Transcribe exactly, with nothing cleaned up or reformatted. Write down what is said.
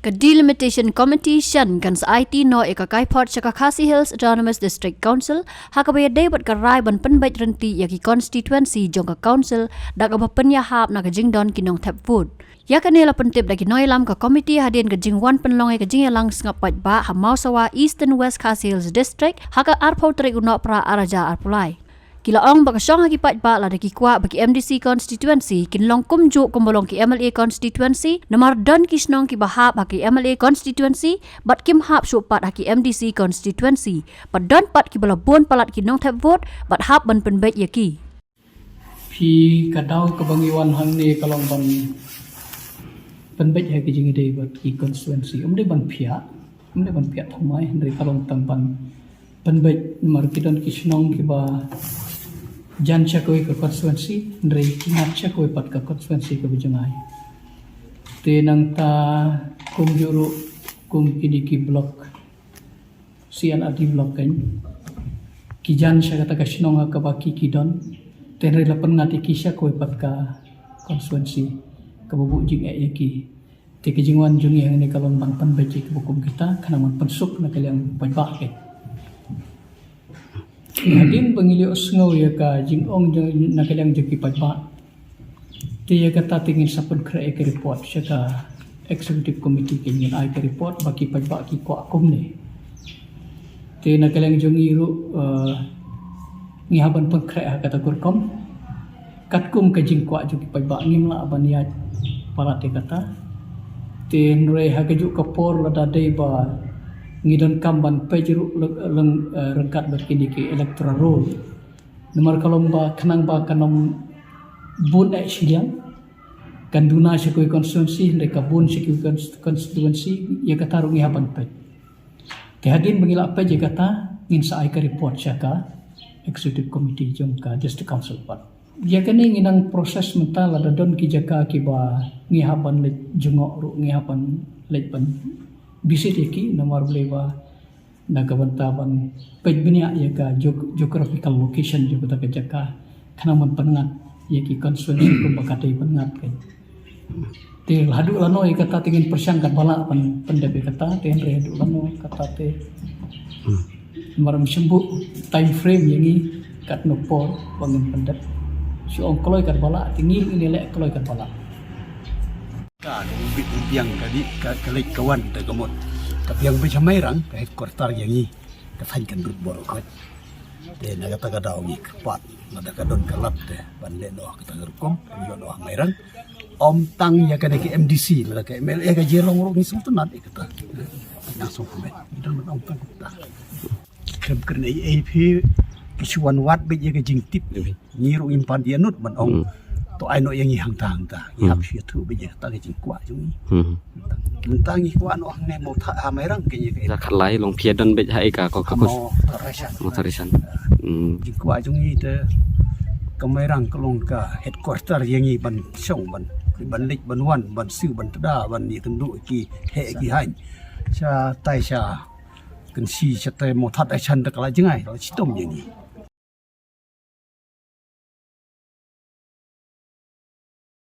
Ka Delimitation Committee shen kan sa aiti noh ïa ka kaiphod sha ka Khasi Hills Autonomous District Council ha kaba ïadei bad ka rai ban pynbeit rynti ïa ki constituency jong ka council da kaba pynïahap na ka jingdon ki nongthep vote. Ïa kane la pyntip da ki nongïalam ka committee hadien ka jingwan pynlong ïa ka jingïalang sngap paidbah ha Mawsawa, Eastern West Khasi Hills District ha ka arphew tarik u Nohprah arhajar arphew lai. Ki la ong ba ka shong ha ki paidbah lada ki kwah ba ki M D C constituency kin long kumjuh kumba long ki M L A constituency, namar don ki shnong kiba hap ha ki M L A constituency bad kim hap shuh pat ha ki M D C constituency, bad don pat kiba la bun palat ki nongthep vote bad hap ban pynbeit ïa ki. Phi, ka daw kaba ngi wan hangne ka long ban pynbeit ha ki jingïadei bad ki constituency. Ym dei ban phiah, ym dei ban phiah thymmai, hynrei ka long tang ban pynbeit namar ki don ki shnong kiba jan sha kawei ka constituency, hynrei ki ngat sha kawei pat ka constituency kaba jngai. Te nangta kumjuh ruh kum kine ki block, C and R D block kan, ki jan sha kata ka shnong ha kaba ki ki don, te hynrei la pynngat ïa ki sha kawei pat ka constituency kaba buh jingeh ïa ki. Te ka jingwan jong ngi hangne ka long ban pynbeit ïa kiba kum kita, khnang ban pynsuk na ka liang paidbah. Ke hadien ba ngi la ïohsngew ïa ka jingong jong, na ka liang jong ki paidbah, te ïa kata te ngin sa pynkhreh ïa ka report sha ka executive committee, ke ngin ai ka report ba ki paidbah ki kwah kumne. Te na ka liang jong ngi ruh, eh, ngi hap ban pynkhreh ha kata ka rukom katkum ka jingkwah jong ki paidbah. Ngim lah ban ïaid palat ïa kata. Te hynrei ha kajuh ka por lada dei ba ngi donkam ban peit ruh leng, leng, eh, ryngkat bad kine ki electoral roll. Namar ka long ba khnang ba kan ym bun eh shiliang, kan duna sha kawei constituency hynrei ka bun sha kawei cons-, constituency, ïa kata ruh ngi hap ban peit. Te hadien ba ngi la peit ïa kata, ngin sa ai ka report sha ka executive committee jong ka district council pat. Ïa kane ngi nang process mynta, lada don ki jaka kiba ngi hap ban leit jngoh ruh ngi hap ban leit ban visit ïa ki, namar balei ba na ka bynta ban peit bniah ïa ka geo-, geographical location jong kata ka jaka, khnang ban pynngat ïa ki constituency kumba ka dei pynngat. Te haduh lano ïa kata te ngin pyrshang katba lah ban pyndep ïa kata, te hynrei haduh lano kata te, hmm, namar ym shym buh time frame ïa ngi katno por ba ngin pyndep. Shu ong kloi katba lah, te ngi ruh ngin ïaleh kloi katba lah. Ka, ka bit u biang ka dih, ka, ka leit ka wan te ka mut. Ka biang beit ha Mairang, ka headquarter ïa ngi, ka thaiñ Kynrut baroh khoit. Te na kata ka daw ngi kyrpad, lada ka don ka lad te ban leh noh kata ka rukom, ban leh noh ha Mairang. Ym tang ïa kane ka M D C, lada ka M L A ka jia long ruh ngi sngewtynnat ïa kata. Nang sngewkmen. Ngi don ban ong tang kata. Khlem kren ei ei phi, phi shu wan wad beit ïa ka jingtip. Ngi ruh ngim pat ïa nud ban ong. Hmm. To ai noh ïa ngi hangta hangta. Ngi hap shu ïathuh beit ïa kata ka jingkwah jong ngi. Hmm. Mynta ngi kwah noh hangne Mawthadraishan ha Mairang, ka ïa ka. Ïa khatlai long phi don beit ha ïa ka ko ka kus. Mawthadraishan. Mawthadraishan. Hmm. Jingkwah jong ngi te ka Mairang ka long ka headquarter ïa ngi ban shong ban, ban leit ban wan ban siew ban tda ban ïakynduh ki heh ki haiñ. Shatai sha Kynshi shatai Mawthadraishan te ka la jngai, la shitom ïa ngi.